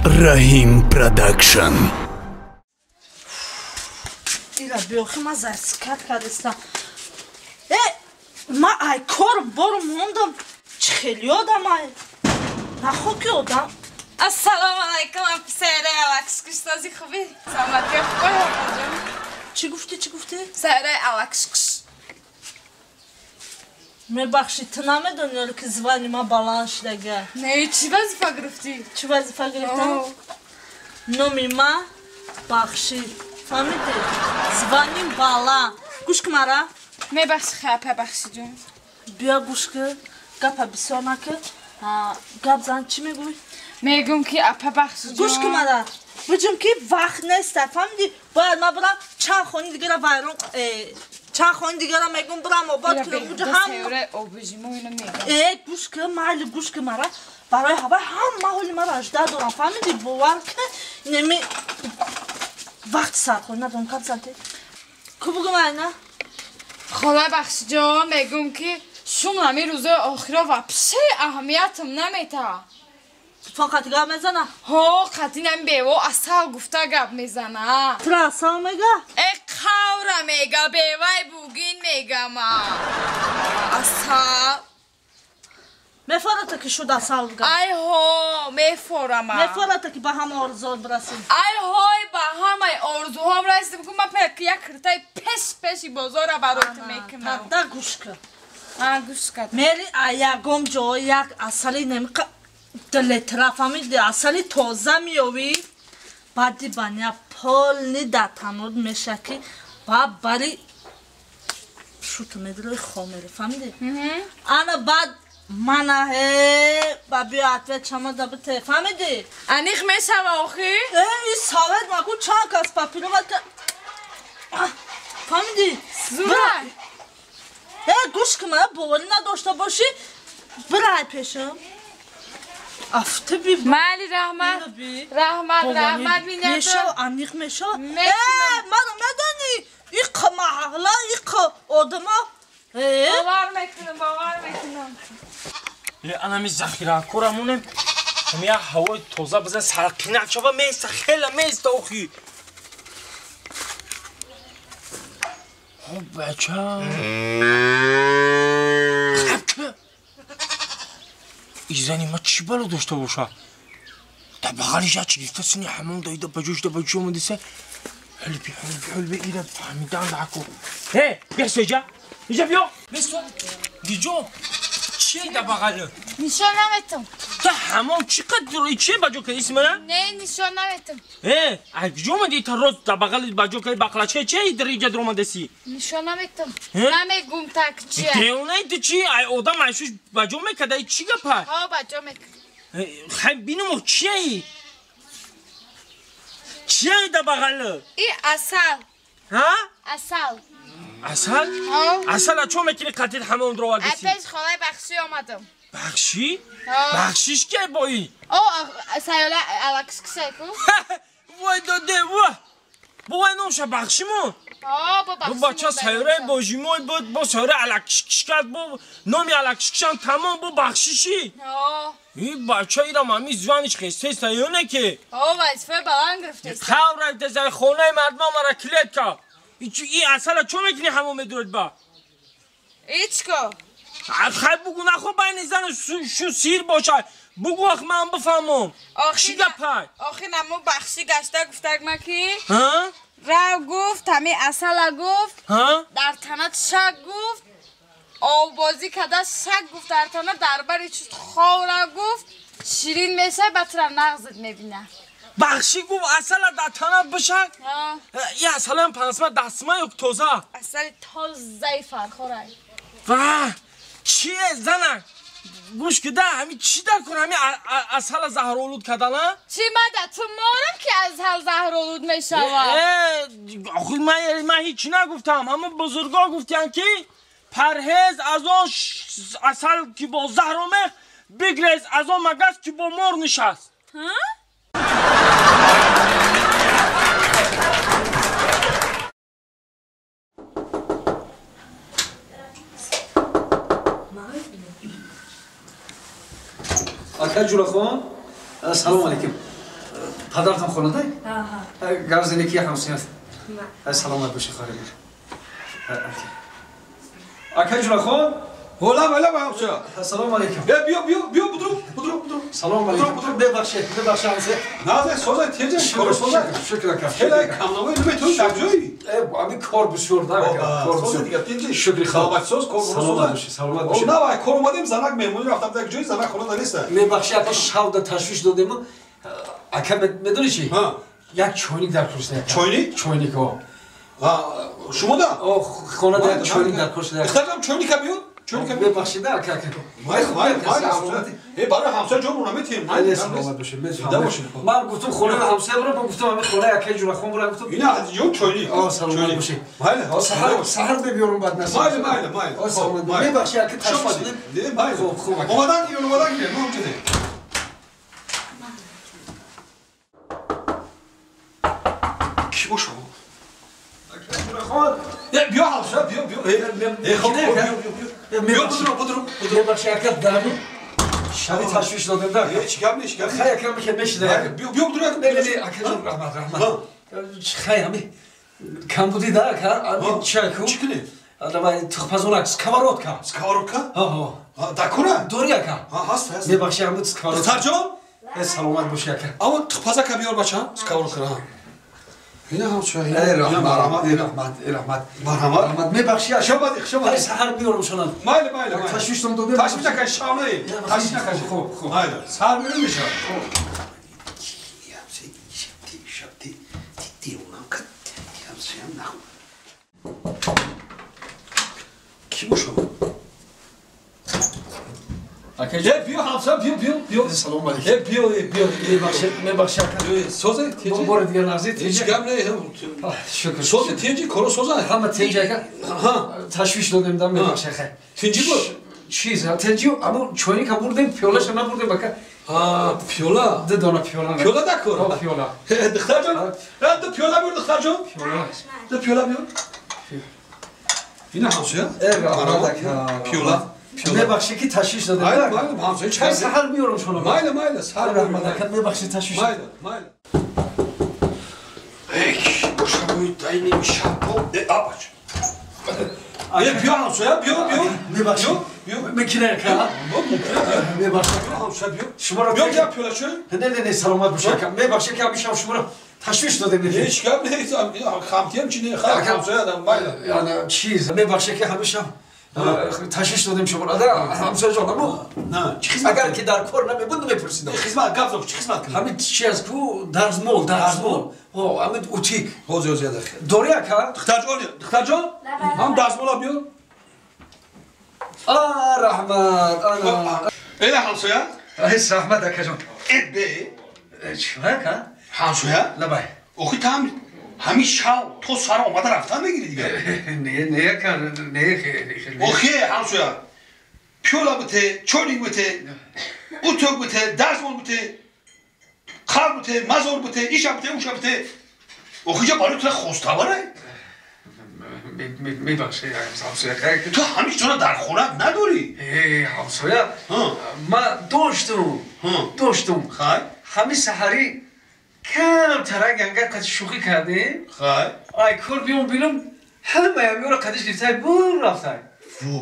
Раҳим Продакшн. Ира биёхи ма зарскат кардистам. Э, ма ай кор бор мондам. Чӣ хеле одам ай. Нахо ки одам. Ассалому алайкум, апсайра алакшкиш сози хуби. Саломатӣ хуб ҷон. Чӣ гуфтӣ, чӣ гуфтӣ? Сайра алакшкиш. Мебахшӣ, ту намедонӣ, ҳоле ки звани ма баланд шудага. Не, чӣ вазифа гирифтӣ? Чӣ вазифа гирифтам? Номи ма Бахшӣ. Фаҳмидӣ? Званим баланд. Гӯш ки мара. Мебахшӣ, хапа Бахшӣ ҷон. Биё гӯш ки, гапа бисёр накӣ. Гап зан, чӣ мегӯй? Мегӯм ки апа Бахшӣ ҷон. Гӯш ки мара. Биҷум ки вақт нест, фаҳмидӣ? Бояд ман бурам чанд хони дигара вайрон, чанд хони дигара мегӯм бурам обод кунам. Уҷа ҳам э, гӯш ки, майли, гӯш ки мара. Барои ҳавай ҳама ҳоли мара ажда дорам, фаҳмидӣ? Бовар ки инами вақти сархонӣ надорам. Гап зан те. Ку бугум айна? Хола Бахшӣ ҷон, мегӯм ки шум ҳамин рӯзои охиро вообще аҳамиятам намета. Туфон қати гап мезана? Ҳо, қати нами бево асал гуфта гап мезана. Тура асал мега? Э, қавра мега, бевай бугин мегама. Асал. Мефората ки шуд асал буга? Ай ҳо, мефорама. Мефората ки ба ҳама орзуот бирасӣ? Ай ҳой, ба ҳамаи орзуҳом расидам, ку ман як киртаи пеш пеши бозора барои ту мекунам. Тада гӯш кун. А, гӯш кард. Мери ягон ҷо як асали намиқа дилетра, фаҳмиди? Асали тоза меёвӣ, баъди баня полни дар танур меша ки ба бари шуту медирои хом мери, фаҳмиди? Ана баъд мана ҳе ба биё ответ чамада бите, фаҳмиди? Аниқ мешава охи? Э, и совет маку чанд кас папироват ка, фаҳмиди? Зура. Э, гӯш ки мана, боварӣ надошта бошӣ, бирай пешам. Афтиби. Майли, раҳмат. Раҳмат, раҳмат, миннатдор. Мешава, аниқ мешава. Э, мана медонӣ, иқ маҳалла, иқ одама. Э? Бовар мекунам, бовар мекунам. Е, анами захиракора монем. Ҳамия ҳавои тоза бизан, сарқинак шава, места, хела места охи. О, бача. Хаб изани ма чӣ бало дошта боша? Дар бағали як чӣ гирифта сини ҳамон даида ба ҷош да ба ҷо омадиса. Ҳулби, ҳулби, ҳулби, ира фаҳмидан даку. Э, бесо иҷа. Иҷа биё. Бесо. Диҷо. Чие дар бағали? Нишон наметам. Та ҳамон чӣ қадр чие ба ҷо кардӣ исмара? Не, нишон наметам. Э, ай куҷо омадӣ та рост дар бағали ба ҷо кардӣ бақлача чие дар иҷа дуромадаси? Нишон наметам. Намегум так чия. Девонаи ту чи? Ай одам айшуш ба ҷо мекарда, ай чӣ гапа? Ҳо, ба ҷо мекард. Хай бинум чие? Чие дар бағали? И асал. Ҳа? Асал. Асал? Ҳо. Асала чо мекунӣ қатил ҳамон дуровардаси? Ай пеш холаи Бахшӣ омадам. Бахшӣ? Бахшиш ке бои? О, сайёла алакшкишайку. Вой доде, ва! Бовай номша Бахшимон? Ҳо, бо Бахшимон. Бо бача сайёраи божимой буд, бо сайёра алакшкиш кард, бо номи алакшкишам тамом, бо бахшиши. Ҳо. И бача ирам ҳами званиш хестеста ё не ки? Ҳо, вазифаи баланд гирифтеста. Қавр рафтеста, хонаи мардума мара клетка. И асала чо мекунӣ ҳамон медуред ба? Ҳечко. Хай бугу, нахо байни зану шу сир бошад. Бугу, ах ман бифаҳмам. Чӣ гапай? Охи намо Бахшӣ гашта гуфтак ма ки? Ҳа? Рав гуфт, ҳами асала гуфт. Ҳа? Дар танат шак гуфт. Овбозӣ карда шак гуфт дар тана дар бари чуст ховра гуфт. Ширин мешавад, ба тура нағзат мебина. Бахшӣ гуфт асала дар тана бишак? И асалам пансма дастма ё тоза? Асали тозаи фархорай. Ва, чие занак? Гӯш кида, ҳами чӣ дар кор ҳами асала заҳролуд кардана? Чӣ мада ту морам ки асал заҳролуд мешавад? Э, охи ман ҳеҷ нагуфтам. Ҳама бузургҳо гуфтанд ки парҳез аз он асал ки бо заҳр омехт, бигрез аз он магас ки бо мор нишаст. Ҳа? Ака Ҷурахон, салому алайкум. падартон хонада? Гап зане ки ҳамсоя. Саломат бошед хоҳари ман. Акай Ҷурахон? Ҳолам ҳолам ҳамсоя. Ассалому алайкум. Биё биё биё будру будру будру. Салому алайкум. Бебахшед, бебахшед ҳамсоя. Наза соза теҷа кор соза. Шукр ака. Хеле камнавои наметавонӣ дар ҷойи. Ами кор бисёр да ака. Кор бисёр. Дигар теҷа. Шукри Худо. Саломат соз кор Саломат бошед, саломат бошед. На вай кор омадем занак меҳмонӣ рафтам дар ҷойи занак хона нест. Мебахшед ака шавда ташвиш додем. Ака медонӣ чӣ? Як чойник дар кор шуда. Чойник? Чойник о. Шумо да? О, хона дар чойник дар кор шуда. Ихтарам чойника биё. Бебахшед ака. Май май май. Барои ҳамсоя ҷо наметиҳем. Айне саломат бошед. Ман гуфтам хонаи ҳамсоя бурам, ман гуфтам ҳамин хонаи акаи Ҷурахон бурам гуфтам. Ина ҷо чойник. О, саломат бошед. Майли, саҳар мебиёрам баъд насиб. Майли, майли, майли. О, саломат. Мебахшед ака ташвиш додем. Не, майли. Хуб, хуб. Омадан гирем, омадан гирем. Мо ҳамчунин. Ки бошад? Ҷурахон. Биё ҳамсоя, биё, биё. Хоб, биё, биё. Биё будру, будру. Мебахшед ака дару. Шаби ташвиш додем да. Ҳеч гап нест, гап. Хай ака мехед мешида. Биё, биё будру. Не, не, ака ҷон раҳмат, раҳмат. Хай ҳами камбуди да ака, ами чайку. Чӣ кунед? Давай тухпазонак, сковородка. Сковородка? Ҳа, ҳа. Дакура? Дори ака. Ҳа, ҳаст, ҳаст. Мебахшед ҳами сковородка. Духтарҷон? Саломат боши ака. Амо тухпазака биёр бача, сковородка. Ина ҳамсоя. Раҳмат, раҳмат, раҳмат. Марҳамат. Раҳмат. Мебахшед. Хуш омадӣ, хуш омадӣ. Саҳар биёрам шонам. Майли, майли, майли. Ташвиштон додем. Ташвиш накаш, шавнаи. Ташвиш накаш. Хуб, хуб. Майли. Саҳар меёрем мешавад. Хуб. Ки бошад? Биё ҳамсоя, биё, биё, биё. Салом алейкум. Биё, биё. Мебахшед, мебахшед ака. Созе, теҷи. Бори дигар нағзи, Ҳеч гап не. Шукр. Созе, теҷи, коро соза. Ҳама теҷи ака. Ҳа. Ташвиш додем да, мебахшед хай. Тинҷи буд? Чиз, тинҷи, аммо чойника бурдем, пиёлаша набурдем ака. Пиёла? Ду дона пиёла. Пиёла дакор? Ҳо, пиёла. Духтарҷон, ду пиёла биёр, духтарҷон. Пиёла. Ду пиёла биёр. Ина ҳамсоя? Раҳмат ака. Пиёла. Мебахшед ки ташвиш додем. Майли, майли, ҳамсоя чай саҳар меёрам шуно. Майли, майли, саҳар раҳмат ака, мебахшед ташвиш. Майли, майли. Эй, бошабои дайни шабо, абач. Биё ҳамсоя, биё, биё. Мебахшед. Биё. Мекина ака. Мебахшед. Биё ҳамсоя, биё. Шуморо биё, биё пиёла чой. Не, не, не, саломат бошед ака. Мебахшед ки ҳамишам шуморо ташвиш додем. Ҳеч гап не, хамтиям чи не, хай ҳамсоя адам, майли. Яъне чиз, мебахшед ки ҳамишам ташвиш додем шуморо. Ҳамсоя ҷон, аммо агар ки дар кор намебуд намепурсидам. Хизмат гап зад, чӣ хизмат кунӣ? Ҳамин чи аст ку дарзмол, дарзмол. Ҳо, ҳамин утик. Ҳозир, ҳозир ядах. Дорӣ ака? Духтарҷон, духтарҷон, ҳам дарзмола биёр. А, раҳмат, ана. Эла ҳамсоя? Ҳес раҳмат акаҷон. Э, бе. Чӣ ака? Ҳамсоя? Лабай. Охи там ҳамин шав то сар омада рафтан мегири дигар. Не, не, ака, не, хеле. Охи ҳамсоя. Пиёла бите, чойник бите, утюг бите, дарзмол бите, қар бите, мазор бите, иша бите, уша бите. Охи ҷа барои тура хостабара? Мебахшед, ҳамсоя. Ту ҳамин чизро дар хона надорӣ? Э, ҳамсоя, ман доштум, доштум. Хай. Ҳамин саҳарӣ кам тарак ангар қад шӯхӣ кардем. Хай. Ай кор биём бинам, ҳамаи ҳамёро қадиш гирифтай бур рафтай. Во.